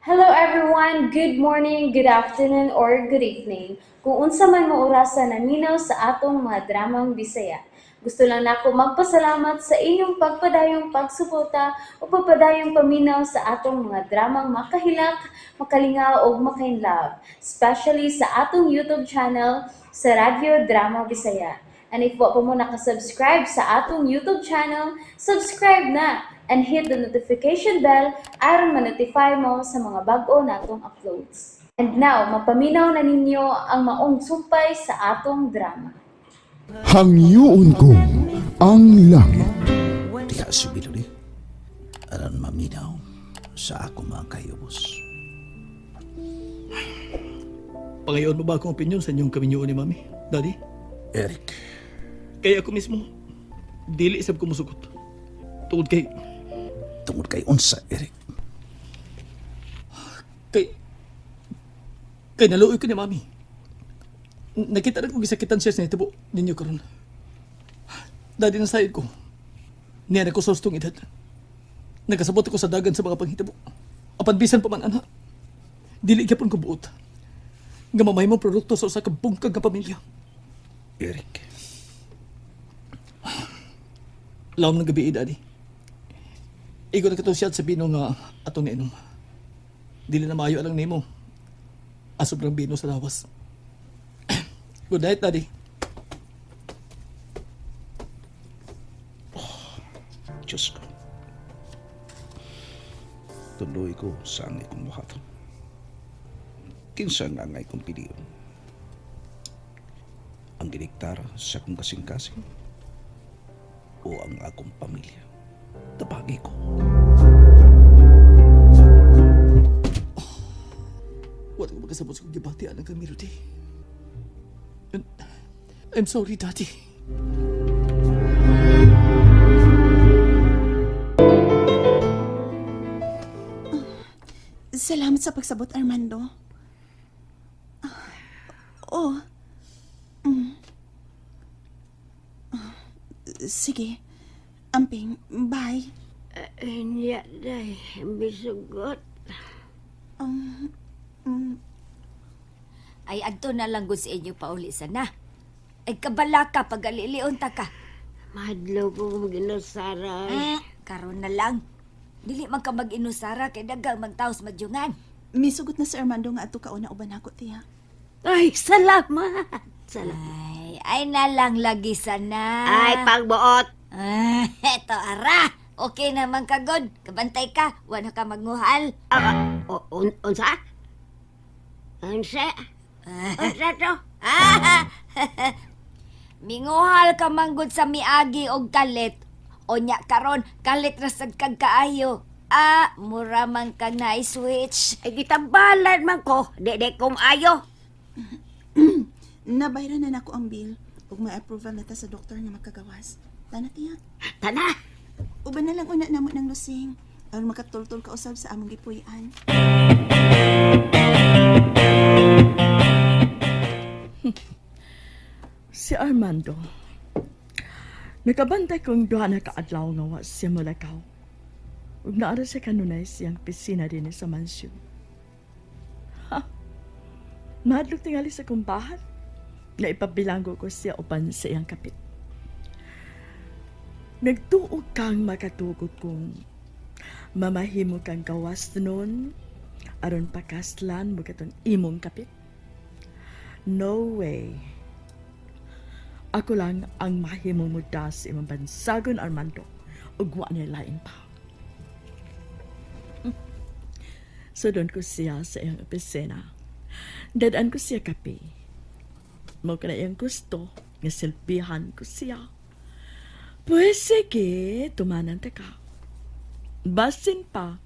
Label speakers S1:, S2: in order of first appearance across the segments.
S1: Hello everyone! Good morning, good afternoon, or good evening. Kung unsa man mo orasa naminaw sa atong mga dramang Bisaya. Gusto lang nako magpasalamat sa inyong pagpadayong pagsuporta o pagpadayong paminaw sa atong mga dramang makahilak, makalingaw ug makainlove, especially sa atong YouTube channel sa Radyo Drama Bisaya. And if wa pa mo nakasubscribe sa atong YouTube channel, subscribe na and hit the notification bell aron ma-notify mo sa mga bag-o natong uploads. And now, mapaminaw na ninyo ang maong sumpay sa atong drama.
S2: Hangyoon ko ang langit.
S3: Diha si Billy. Aran maminaw sa ako mga kayubos.
S4: Pangayon mo ba akong opinion sa inyong kaminyoon ni Mami, Daddy?
S3: Eric,
S4: Kaya ako mismo, dili isab ko musugot. Tungod kay,
S3: tungod kay unsa, Eric.
S4: Kay naluoy ko ni Mami. Nakita na kong gisakitan siya sa nitabo ninyo karon. Daddy, nasayod ko. Niya na ko sa hustong edad. Nagkasabot ako sa dagan sa mga panghitabo. Apan bisan pa man, ana, dili gyapon ko buot nga mamay mo produkto sa usa ka bungkag nga pamilya.
S3: Eric,
S4: Lawom ng gabi, Daddy. Igo na katong siya sa bino nga atong nainom. Dili na maayo alang nimo. Asob ng bino sa lawas. Good night, Daddy.
S3: Diyos ko. Tuloy ko sa angay kong buhaton. Kinsa nga angay kong piliyon? Ang giniktar sa akong kasing-kasing o ang akong pamilya? Tabagi ko.
S4: Wala ko makasabot sa kong gibati alang kang Melody. And I'm sorry, Daddy.
S5: Salamat sa pagsabot, Armando. Ah, Oh. Ah, sige. Amping, bye.
S6: Nya day, bisugot.
S7: Ay, adto na lang gud sa inyo pauli sana. Ay, kabala ka, pagalilion ta ka.
S6: Mahadlaw ko mag-inusara.
S7: Karon na lang. Dili man ka mag-inusara kay daghang magtaos madyungan.
S5: Misugot na si Armando nga adto kauna uban ako, tiya.
S6: Ay, salamat. Salamat.
S7: Ay, ay na lang lagi sana.
S6: Ay, pagbuot.
S7: Ah, eto ara. Okay naman ka, God. Kabantay ka. Wala ka magnguhal.
S6: Ah, unsa? Unsa? Unsa to?
S7: Ah, minguhal ka manggod sa miagi og kalit. O nya karon, kalit ra sad kag kaayo. Ah, mura man kag na-switch.
S6: Ay, gitambalan man ko. Di, di kong ayo.
S5: Nabayran na nako ang bill ug may approval na ta sa doktor nga makagawas. Tana, tiya.
S6: Tana.
S5: Uban na lang una namo ng lusing aron makatultol ka usab sa among gipuy-an.
S8: Si Armando. Nakabantay kong duha na kaadlaw nga wa siya mulakaw. Ug naara siya kanunay siyang pisina din sa mansyon. Ha? Mahadlok tingali sa kumbahan na ipabilanggo ko siya uban sa iyang kapit. Nagtuo kang makatugot kung mamahimo kang gawas noon aron pakaslan mo katong imong kapit. No way. Ako lang ang mahimong muda sa imong bansagon, Armando, ug wa na lain pa. So doon ko siya sa iyang opisina. Dadaan ko siya kape. Mo ka na iyang gusto, nga silbihan ko siya. Pwes sige, tumanan ta ka. Basin pa,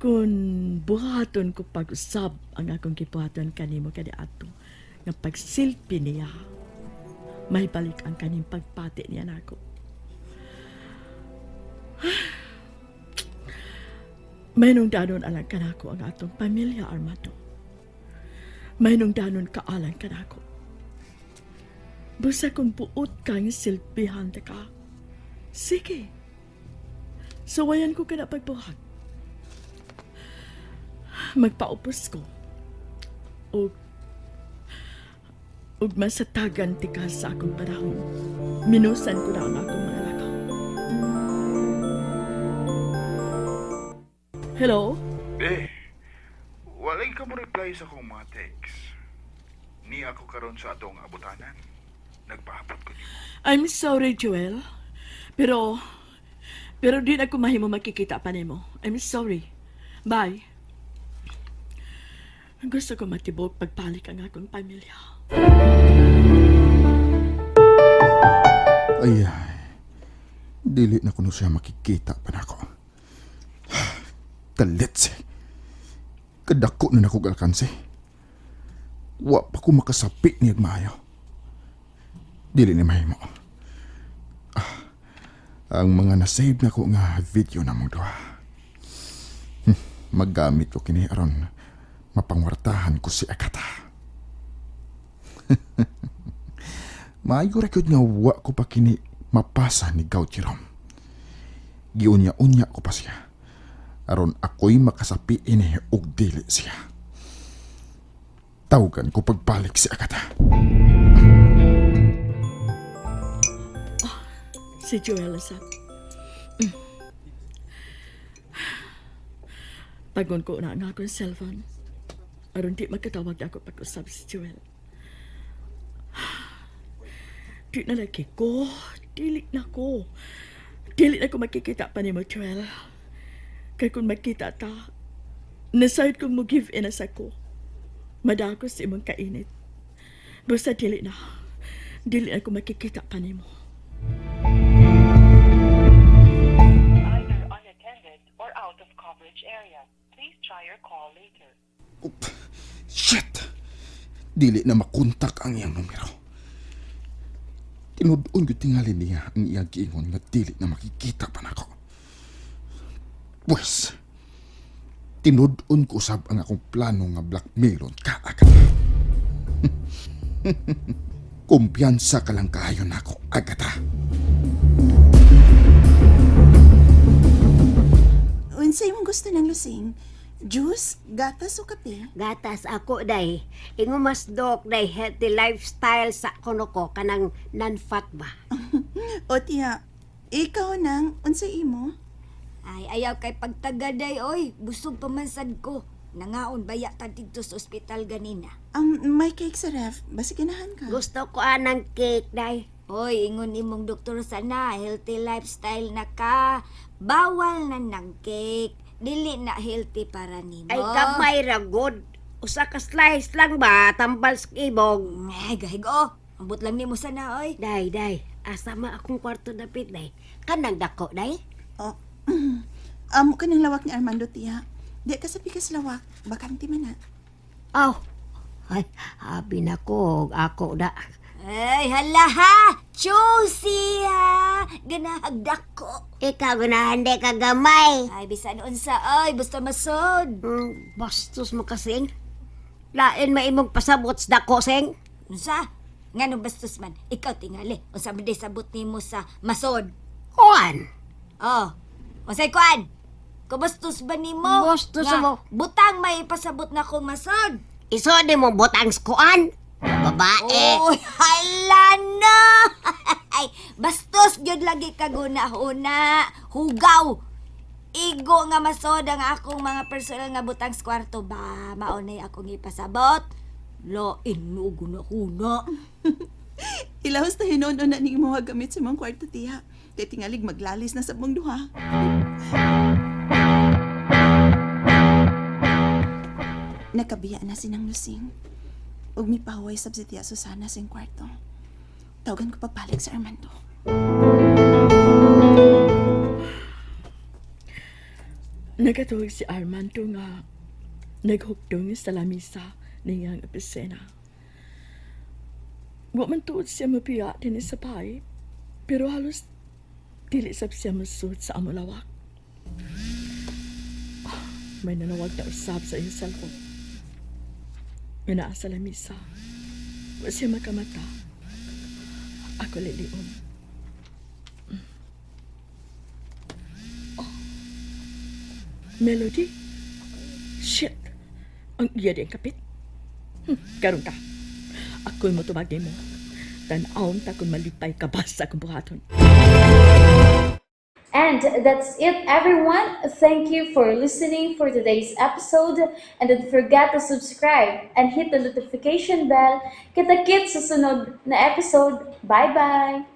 S8: kung buhaton ko pag-usab ang akong gibuhaton kanimo kaniadto nga pagsilbi niya, may balik ang kaning pagpati niya nako. May nung danon alang kanako ang atong pamilya, Armando. May nung danon kaalang kanako. Busa kung buot kang silbihan ta ka. Sige. Suwayan ko ka na pagbuhat. Magpaupos ko. Ug masatagan tika sa akong panahon. Minusan ko na ang akong mga lakaw. Hello?
S9: Eh, walay ka mo reply sa akong mga text. Ni ako karon sa atong abutanan. Nagpaabot ko nimo.
S8: I'm sorry, Joel. Pero di na ko mahimo makikita pa nimo. I'm sorry. Bye. Gusto ko matibok pagpalik ang akong pamilya.
S2: Ay, ay. Dili na kuno siya makikita pa nako. Kalit si. Kadako na nako alkanse. Wa pa ko makasapi niya maayo. Dili ni mahimo. Ah, ang mga nasave na ko nga video na mong duha. Maggamit ko kini aron mapangwartahan ko si Akata. Maayo ra gyud nga wa ko pa kini mapasa ni Gauchirom. Giunya-unya ko pa siya. Aron ako'y makasapi ini og dili siya. Tawagan ko pagbalik si Akata.
S8: Si Joel sa. Pagon ko na ang akong cellphone. Aron di makatawag na ako pag-usap si Joel. Di na lagi ko. Dili na ko. Dili na ko makikita pa ni mo, Joel. Kay kung makita ta, nasayod kong mo give in sa ko. Madako sa imong kainit. Basta dili na. Dili na ko makikita pa nimo.
S10: Either unattended or out of coverage area. Please try your call later.
S2: Oop. Shit! Dili na makontak ang iyang numero. Tinud-on gyud tingali niya ang iyang giingon nga dili na makikita pa nako. Pwes, tinud-on ko usab ang akong plano nga blackmailon ka Agata. Kumpiyansa ka lang kaayo nako, Agata.
S5: Unsay imong gusto ng lusing? Juice, gatas o kape?
S6: Gatas ako day. Ingo mas dok day healthy lifestyle sa kuno ko kanang non-fat ba.
S5: O tiya, ikaw nang unsay imo?
S7: Ay, ayaw kay pagtagaday, oy. Busog pa man sad ko. Nangaon baya ta didto sa ospital ganina.
S5: May cake sa ref. Basi ganahan ka.
S6: Gusto ko anang cake day.
S7: Hoy, ingon imong doktor sana, healthy lifestyle na ka. Bawal na ng cake. Dili na healthy para nimo.
S6: Ay kamay ra good. Usa ka slice lang ba tambal sa ibog.
S7: Ay, gahigo. Ambot lang nimo sana, oy.
S6: Day, day. Asa ma akong kwarto dapit day. Kanang dako day.
S5: Oh. Amo ka ng lawak ni Armando, tiya. Di ka sa pikas lawak. Bakante man na.
S6: Aw. Ay, abi na ko ako da.
S7: Ay, hala ha! Choosy ha! Ganahagdak ko.
S6: Ikaw ganahan di ka gamay.
S7: Ay, bisan unsa, oy. Basta masod.
S6: Bastos mo kasing. Lain maimong pasabot sa dako sing.
S7: Unsa? Nganong bastos man? Ikaw tingali. Unsa man day sabot nimo sa masod?
S6: Kuan.
S7: Oh. Unsay kuan? Kabastos ba nimo?
S6: Bastos
S7: Nga,
S6: mo.
S7: Butang may pasabot na kong masod.
S6: Iso di mo butang sa kuan. Babae.
S7: Oy, hala na! Ay, bastos gyud lagi kaguna-huna. Hugaw. Igo nga masod ang akong mga personal nga butang sa kwarto ba. Maunay akong ipasabot. Lain mo guna-huna.
S5: Ilahos na hinon na ning imo gamit sa imong kwarto, tiya. Kay tingalig maglalis na sa mong duha. Nakabiya na sinang lusing. Ug mipaway sab si tiya Susana sa iyang kwarto. Tawagan ko pagbalik sa Armando.
S8: Nagatuwag si Armando nga naghugdong sa lamisa niyang opisina. Wa man tuod siya mapiya din sa pay, pero halos dili sab siya masud sa amulawak. Ah, may nanawag na usab sa iyang cellphone. Nga naa sa lamisa. Wa siya makamata. Ako liliom. Melody? Shit! Ang iya di ang kapit. Karon ka. Ako'y mo tubagay mo. Tan-awon ta kung malipay ka ba sa akong buhaton.
S1: And that's it, everyone. Thank you for listening for today's episode. And don't forget to subscribe and hit the notification bell. Kita-kits sa sunod na episode. Bye-bye!